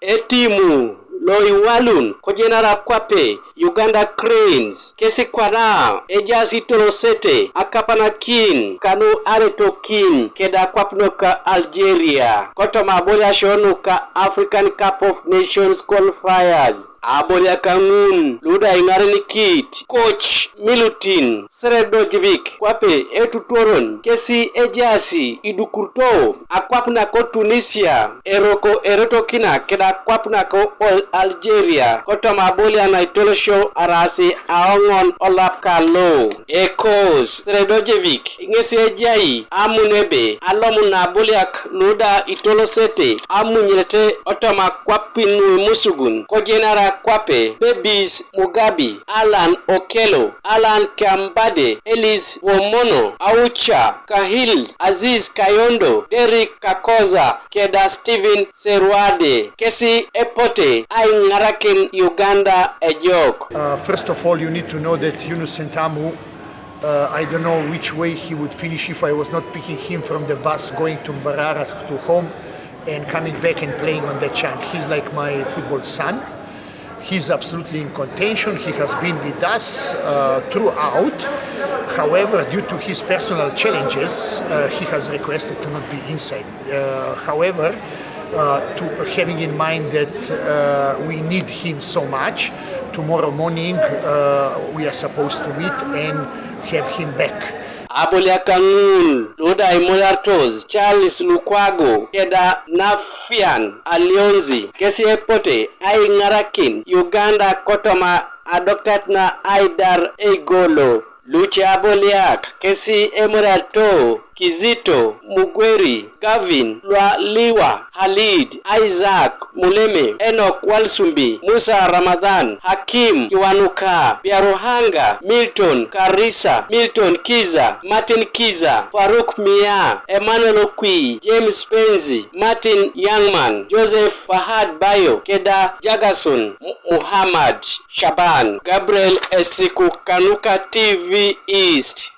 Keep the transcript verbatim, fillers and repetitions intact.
Etimu lo iwalun kojenara kwape Uganda Cranes kesi kwana ejaasi tolosete akapanakin kanu aretokin keda kwapno ka Algeria kotoma aboliasio nuka African Cup of Nations qualifiers. Aboliak ŋun luda iŋarenikit coach Milutin Sredojevik kwape etutuoron kesi ejaasi idukurto akwap nako Tunisia eroko erotokina keda akwap nako Algeria kotoma abolia naitolosio arasi aoŋon olap kalo. Ekos Sredojevik ŋesi ejai amun ebe alomun aboliak luda itolosete amunyete otoma kwapin nuimusugun kojenara kwape bebis Mugabi, Alan Okello, Alan Kambade, Elis Womono, Aucha Kahil, Aziz Kayondo, Derrick Kakoza, keda Stephen Serwade kesi epote aiŋarakin Uganda ejok. Uh, first of all, you need to know that Yunus Sentamu, uh, I don't know which way he would finish if I was not picking him from the bus going to Mbarara to home and coming back and playing on that chant. He's like my football son. He's absolutely in contention. He has been with us uh, throughout. However, due to his personal challenges, uh, he has requested to not be inside. Uh, however, uh, to having in mind that uh, we need him so much, tomorrow morning uh, we are supposed to meet and have him back. Aboliak ŋun luda imoriartos Charles Lukwago keda Nafian Alionzi kesi epote aiŋarakin Uganda kotoma adoktat na aidar eigolo. Luce aboliak kesi emoriarto Kizito Mugweri, Gavin Lwaliwa, Halid Isaac Muleme, Enoch Walsumbi, Musa Ramadhan, Hakim Kiwanuka, Byaruhanga Milton, Karisa Milton Kiza, Martin Kiza, Faruk Mia, Emmanuel Okwi, James Penzi, Martin Youngman, Joseph Fahad Bayo, keda Jagason Muhammad Shaban. Gabriel Esiku, Kanuka T V East.